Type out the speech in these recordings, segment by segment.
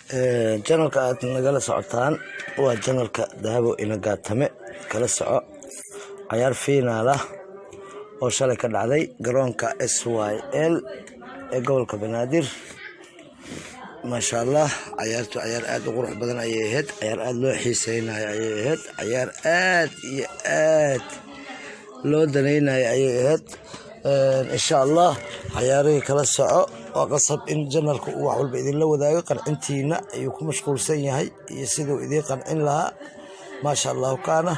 Channelka aad nagala socotaan waa channelka Dahabo Inagaatame. Kala soco cayaar final ah oo shalay ka dhacday garoonka SYL ee gobolka Banaadir. Maasha Allah, cayaartu cayaar aad u qurux badan ayay ahayd, cayaar aad loo xiiseynayo ayay ahayd, cayaar aad iyo aad loo daneynayo ayay ahayd. Insha Allah, cayaarihii kala soco. Waa qasab in channelka uu wax walba idinla wadaago. Qancintiina ayuu ku mashquulsan yahay iyo siduu idiin qancin lahaa. Maasha Allahu kaana.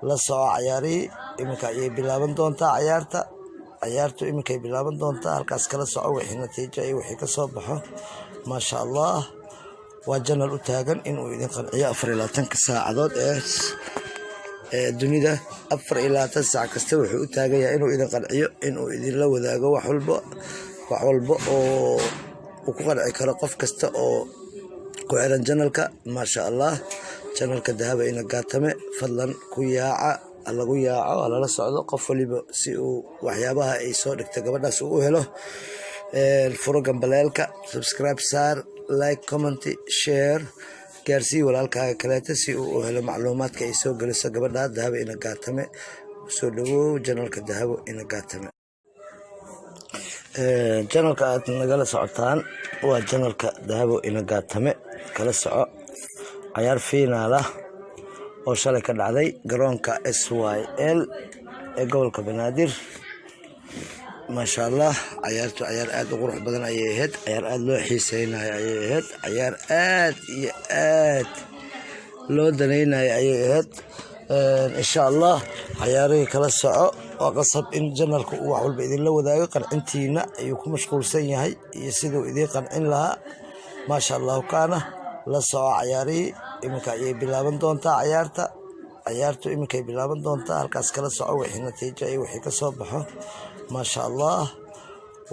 La soco cayaarihii. Iminka ayay bilaaban doontaa cayaarta. Cayaartu iminkay bilaaban doontaa. Halkaas kala soco wixii natiijo iyo wixii ka soo baxo. Maasha Allah, waa channel u taagan inuu idin qanciyo 24-ka saacadood ee dunida. 24 saac kasta wuxuu u taagan yahay inuu idin qanciyo, inuu idinla wadaago wax walba, wax walba oo uu ku qanci karo qof kasta oo ku xiran channelka. Maasha Allah, channelka Dahaba Inagaatame, fadlan ku yaaca, lagu yaaco, halala socdo qof waliba si uu waxyaabaha ay soo dhigta gabadhaas uu u helo. Furo gambaleelka, subscribe saar, like, comment, share, gaarsii walaalkaaga kaleeta si uu u helo macluumaadka ay soo geliso gabadha Dahaba Inagaatame. Soo dhawow channelka Dahabo Inagaatame. Channelka aad nagala socotaan waa channelka Dahabo Inagaatame. Kala soco cayaar final ah oo shalay ka dhacday garoonka SYL ee gobolka Banaadir. Maasha Allah, cayaartu cayaar aad u qurux badan ayay ahayd, cayaar aad loo xiiseynayo ayay ahayd, cayaar aad iyo aad loo daneynayo ayay ahayd. Insha Allah, cayaarihii kala soco. Waa qasab in channelka uu wax walba idinla wadaago. Qancintiina ayuu ku mashquulsan yahay iyo siduu idiin qancin lahaa. Maasha Allahu kaana. La soco cayaarihii. Iminka ayay bilaaban doontaa cayaarta. Cayaartu iminkay bilaaban doontaa. Halkaas kala soco wixii natiijo iyo wixii ka soo baxo. Maasha Allah,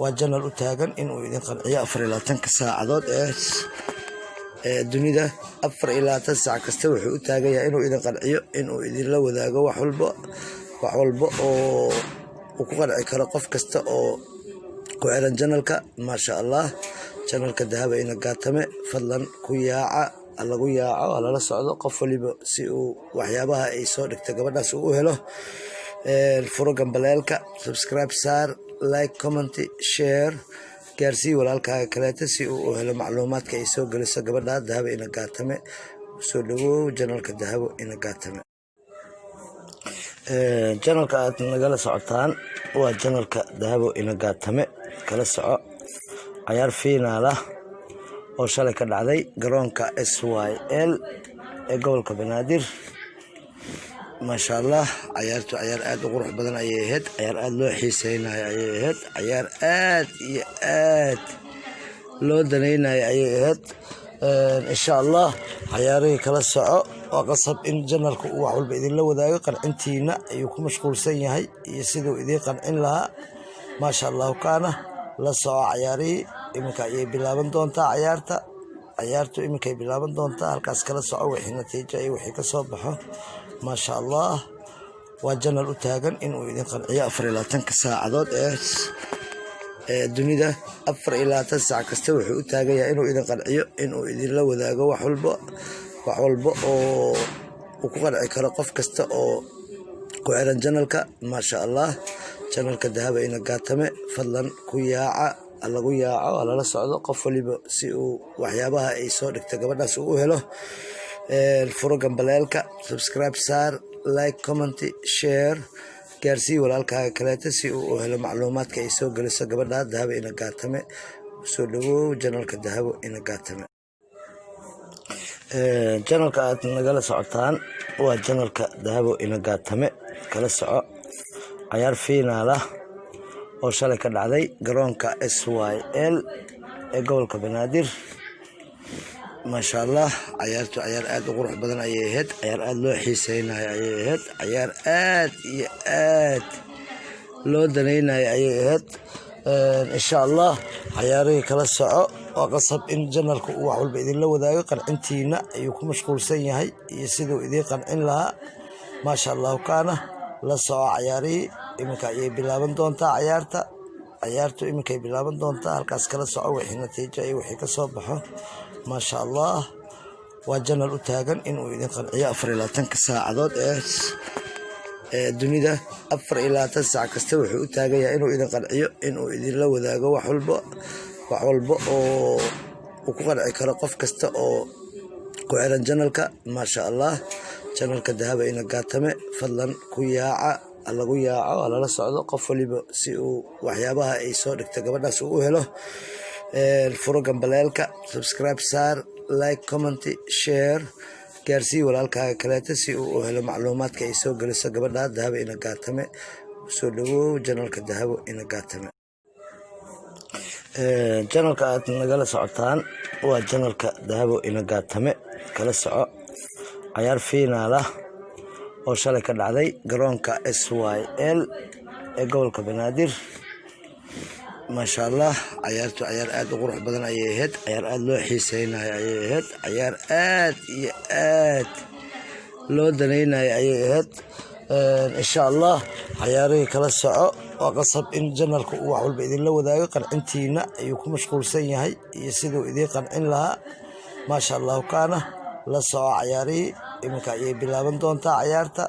waa channel u taagan inuu idin qanciyo 24-ka saacadood ee dunida. 24 saac kasta wuxuu u taagan yahay inuu idin qanciyo, inuu idinla wadaago wax walba, wax walba oo uu ku qanci karo qof kasta oo ku xiran channelka. Maasha Allah, channelka Dahaba Inagaatame, fadlan ku yaaca, lagu yaaco, halala socdo qof waliba si uu waxyaabaha ay soo dhigta gabadhaas uu u helo. Furo gambaleelka, subscribe saar, like, comment, share, gaarsii walaalkaaga kaleeta si uu u helo macluumaadka ay soo geliso gabadha Dahaba Inagaatame. Soo dhawow channelka Dahabo Inagaatame. Channelka aad nagala socotaan waa channelka Dahabo Inagaatame. Kala soco cayaar final ah oo shalay ka dhacday garoonka SYL ee gobolka Banaadir. Maasha Allah, cayaartu cayaar aad u qurux badan ayay ahayd, cayaar aad loo xiiseynayo ayay ahayd, cayaar aad iyo aad loo daneynayo ayay ahayd. Insha Allah, cayaarihii kala soco. Waa qasab in channelka uu wax walba idinla wadaago. Qancintiina ayuu ku mashquulsan yahay iyo siduu idiin qancin lahaa. Maasha Allahu kaana. La soco cayaarihii. Iminka ayay bilaaban doontaa cayaarta. Cayaartu iminkay bilaaban doontaa. Halkaas kala soco wixii natiijo iyo wixii ka soo baxo. Maasha Allah, waa channel u taagan inuu idin qanciyo 24-ka saacadood ee dunida. 24 saac kasta wuxuu u taagan yahay inuu idin qanciyo, inuu idinla wadaago wax walba, wax walba oo uu ku qanci karo qof kasta oo ku xiran channelka. Maasha Allah, channelka Dahaba Inagaatame, fadlan ku yaaca, lagu yaaco, halala socdo qof waliba si uu waxyaabaha ay soo dhigta gabadhaas uu u helo. Furo gambaleelka, subscribe saar, like, comment, share, gaarsii walaalkaaga kaleeta si uu u helo macluumaadka ay soo geliso gabadha Dahaba Inagaatame. Soo dhawow channelka Dahabo Inagaatame. Channelka aad nagala socotaan waa channelka Dahabo Inagaatame. Kala soco cayaar final ah oo shalay ka dhacday garoonka SYL ee gobolka Banaadir. Maasha Allah, cayaartu cayaar aad u qurux badan ayay ahayd, cayaar aad loo xiiseynayo ayay ahayd, cayaar aad iyo aad loo daneynayo ayay ahayd. Insha Allah, cayaarihii kala soco. Waa qasab in channelka uu wax walba idinla wadaago. Qancintiina ayuu ku mashquulsan yahay iyo siduu idiin qancin lahaa. Maasha Allahu kaana. La soco cayaarihii. Iminka ayay bilaaban doontaa cayaarta. Cayaartu iminkay bilaaban doontaa, halkaas kala soco wixii natiijo iyo wixii kasoo baxo. Maasha Allah, waa channel u taagan inuu idin qanciyo 24-ka saacadood ee dunida. 24 saac kasta wuxuu u taagan yahay inuu idin qanciyo, inuu idinla wadaago wax walbo, wax walba oo uu ku qanci karo qof kasta oo ku xiran channelka. Maasha Allah, channelka Dahaba Ina Gaatame, fadlan ku yaaca, lagu yaaco, halala socdo qof waliba si uu waxyaabaha ay soo dhigta gabadhaas uu u helo. Furo gambaleelka, subscribe saar, like, comment, share, gaarsii walaalkaaga kaleeta si uu u helo macluumaadka ay soo geliso gabadha Dahaba Ina Gaatame. Soo dhawow channelka Dahabo Ina Gaatame. Channelka aad nagala socotaan waa channelka Dahabo Ina Gaatame. Kala soco cayaar final ah oo shalay ka dhacday garoonka SYL ee gobolka Banaadir. Maasha Allah, cayaartu cayaar aada u qurux badan ayay ahayd, cayaar aada loo xiiseynayo ayay ahayd, cayaar aad iyo aad loo daneynayo ayay ahayd. Insha Allah, cayaarihii kala soco. Waa qasab in channelka uu wax walba idinla wadaago. Qancintiina ayuu ku mashquulsan yahay iyo siduu idiin qancin lahaa. Maasha Allahu, kaana la soco cayaarihii. Iminka ayay bilaaban doontaa cayaarta.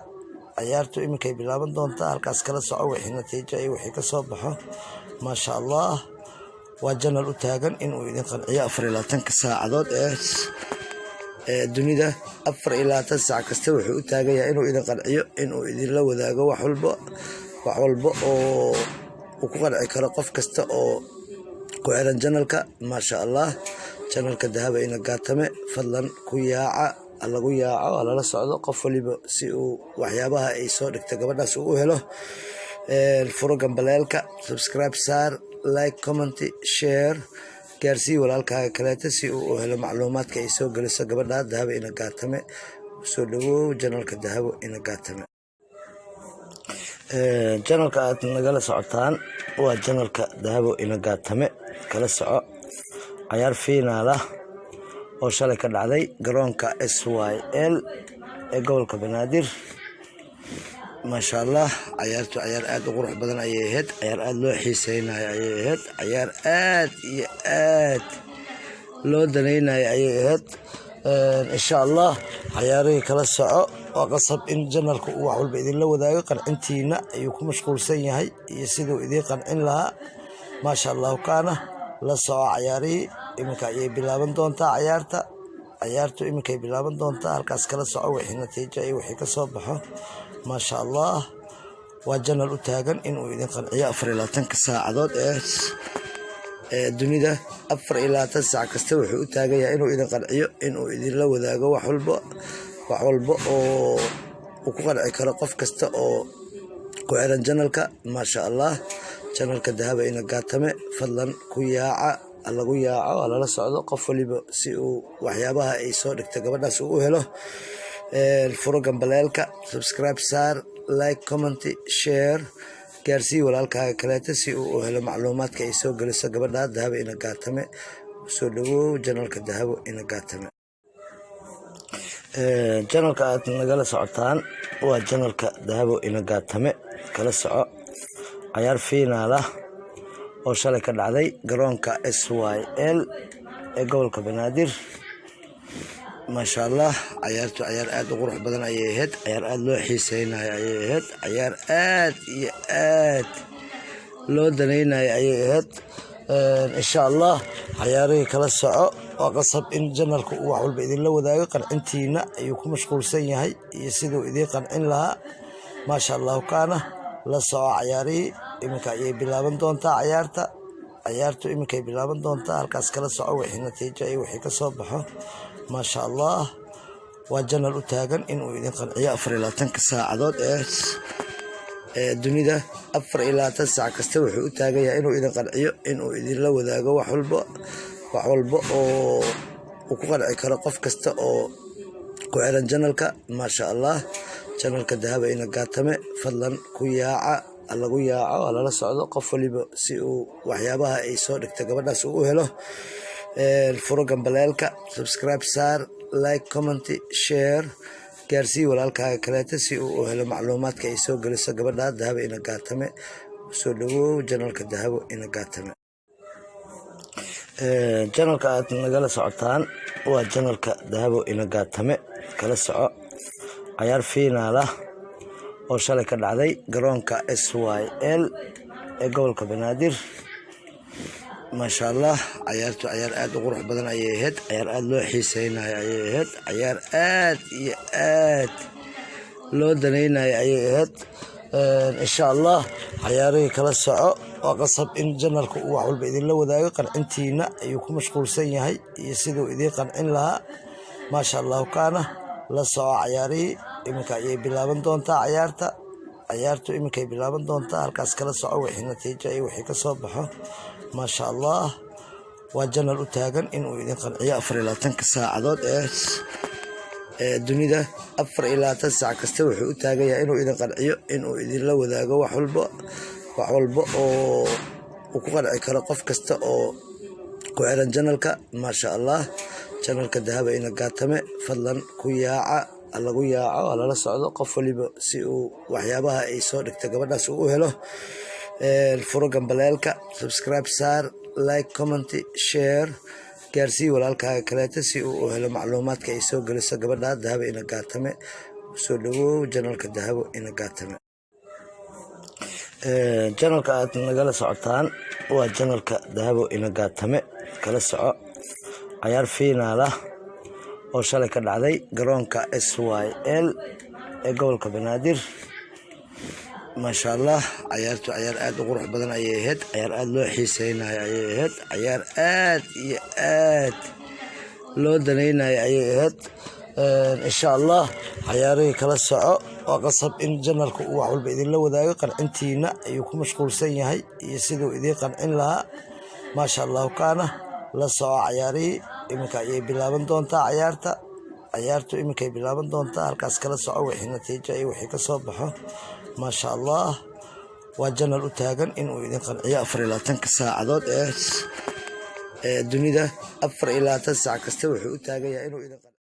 Cayaartu iminkay bilaaban doontaa, halkaas kala soco wixii natiijo iyo wixii kasoo baxo. Maasha Allah, waa channel u taagan inuu idin qanciyo 24-ka saacadood ee dunida. 24 saac kasta wuxuu u taagan yahay inuu idin qanciyo, inuu idinla wadaago wax walbo, wax walba oo uu ku qanci karo qof kasta oo ku xiran channelka. Maasha Allah, channelka Dahaba Ina Gaatame, fadlan ku yaaca, lagu yaaco, halala socdo qof waliba si uu waxyaabaha ay soo dhigta gabadhaas uu u helo. Furo gambaleelka, subscribe saar, like, comment, share, gaarsii walaalkaaga kaleeta si uu u helo macluumaadka ay soo geliso gabadha Dahaba Ina Gaatame. Soo dhawow channelka Dahabo Ina Gaatame. Channelka aad nagala socotaan waa channelka Dahabo Ina Gaatame. Kala soco cayaar final ah oo shalay ka dhacday garoonka SYL ee gobolka Banaadir. Maasha Allah, cayaartu cayaar aada u qurux badan ayay ahayd, cayaar aada loo xiiseynayo ayay ahayd, cayaar aad iyo aad loo daneynayo ayay ahayd. Insha Allah, cayaarihii kala soco. Waa qasab in channelka uu wax walba idinla wadaago. Qancintiina ayuu ku mashquulsan yahay iyo siduu idiin qancin lahaa. Maasha Allahu, kaana la soco cayaarihii. Iminka ayay bilaaban doontaa cayaarta. Cayaartu iminkay bilaaban doontaa, halkaas kala soco wixii natiijo iyo wixii kasoo baxo. Maasha Allah, waa channel u taagan inuu idin qanciyo 24-ka saacadood ee dunida. 24 saac kasta wuxuu u taagan yahay inuu idin qanciyo, inuu idinla wadaago wax walbo, wax walba oo uu ku qanci karo qof kasta oo ku xiran channelka. Maasha Allah, channelka Dahaba Ina Gaatame, fadlan ku yaaca, lagu yaaco, halala socdo qof waliba si uu waxyaabaha ay soo dhigta gabadhaas uu u helo. Furo gambaleelka, subscribe saar, like, comment, share, gaarsii walaalkaaga kaleeta si uu u helo macluumaadka ay soo geliso gabadha Dahaba Ina Gaatame. Soo dhawow channelka Dahabo Ina Gaatame. Channelka aad nagala socotaan waa channelka Dahabo Ina Gaatame. Kala soco cayaar final ah oo shalay ka dhacday garoonka SYL ee gobolka Banaadir. Maasha Allah, cayaartu cayaar aada u qurux badan ayay ahayd, cayaar aada loo xiiseynayo ayay ahayd, cayaar aad iyo aad loo daneynayo ayay ahayd. Insha Allah, cayaarihii kala soco. Waa qasab in channelka uu wax walba idinla wadaago. Qancintiina ayuu ku mashquulsan yahay iyo siduu idiin qancin lahaa. Maasha Allahu, kaana la soco cayaarihii. Iminka ayay bilaaban doontaa cayaarta. Cayaartu iminkay bilaaban doontaa, halkaas kala soco wixii natiijo iyo wixii kasoo baxo. Maasha Allah, waa channel u taagan inuu idin qanciyo 24-ka saacadood ee dunida. 24 saac kasta wuxuu u taagan yahay inuu idin qanciyo, inuu idinla wadaago wax walbo, wax walba oo uu ku qanci karo qof kasta oo ku xiran channelka. Maasha Allah, channelka Dahaba Ina Gaatame, fadlan ku yaaca, lagu yaaco, halala socdo qof waliba si uu waxyaabaha ay soo dhigta gabadhaas uu u helo. Furo gambaleelka, subscribe saar, like, comment, share, gaarsii walaalkaaga kaleeta si uu u helo macluumaadka ay soo geliso gabadha Dahaba Ina Gaatame. Kusoo dhawow channelka Dahabo Ina Gaatame. Channelka aad nagala socotaan waa channelka Dahabo Ina Gaatame. Kala soco cayaar fiinaal ah oo shalay ka dhacday garoonka SYL ee gobolka Banaadir. Maasha Allah, cayaartu cayaar aad u qurux badan ayay ahayd, cayaar aad loo xiiseynayo ayay ahayd, cayaar aad iyo aad loo daneynayo ayay ahayd. Insha Allah, cayaarihii kala soco. Waa qasab in channelka uu wax walba idinla wadaago. Qancintiina ayuu ku mashquulsan yahay iyo siduu idiin qancin lahaa. Maasha Allahu kaana. La soco cayaarihii, iminka ayay bilaaban doontaa cayaarta. Cayaartu iminkay bilaaban doontaa. Halkaas kala soco wixii natiijo iyo wixii kasoo baxo. Maasha Allah, waa channel u taagan inuu idin qanciyo 24-ka saacadood ee dunida. 24 saac kasta wuxuu u taagan yahay inuu idin qanciyo, inuu idinla wadaago wax walba, wax walba oo uu ku qanci karo qof kasta oo ku xiran channelka. Maasha Allah, channelka Dahaba Ina Gaatame, fadlan ku yaaca, lagu yaaco, halala socdo qof waliba si uu waxyaabaha ay soo dhigta gabadhaas uu u helo. Furo gambaleelka, subscribe saar, like, comment, share, gaarsii walaalkaaga kaleeta si uu u helo macluumaadka ay soo geliso gabadha Dahaba Ina Gaatame. Kusoo dhawow channelka Dahabo Ina Gaatame. Channelka aad nagala socotaan waa channelka Dahabo Ina Gaatame. Kala soco cayaar fiinaal ah oo shalay ka dhacday garoonka SYL ee gobolka Banaadir. Maasha Allah, cayaartu cayaar aad u qurux badan ayay ahayd, cayaar aad loo xiiseynayo ayay ahayd, cayaar aad iyo aad loo daneynayo ayay ahayd. Insha Allah, cayaarihii kala soco. Waa qasab in channelka uu wax walba idinla wadaago. Qancintiina ayuu ku mashquulsan yahay iyo siduu idiin qancin lahaa. Maasha Allahu kaana. La soco cayaarihii, iminka ayay bilaaban doontaa cayaarta. Cayaartu iminkay bilaaban doontaa. Halkaas kala soco wixii natiijo iyo wixii kasoo baxo. Maasha Allah, waa channel u taagan inuu idin qanciyo 24-ka saacadood ee dunida. 24 saac kasta wuxuu u taagan yahay inuu idin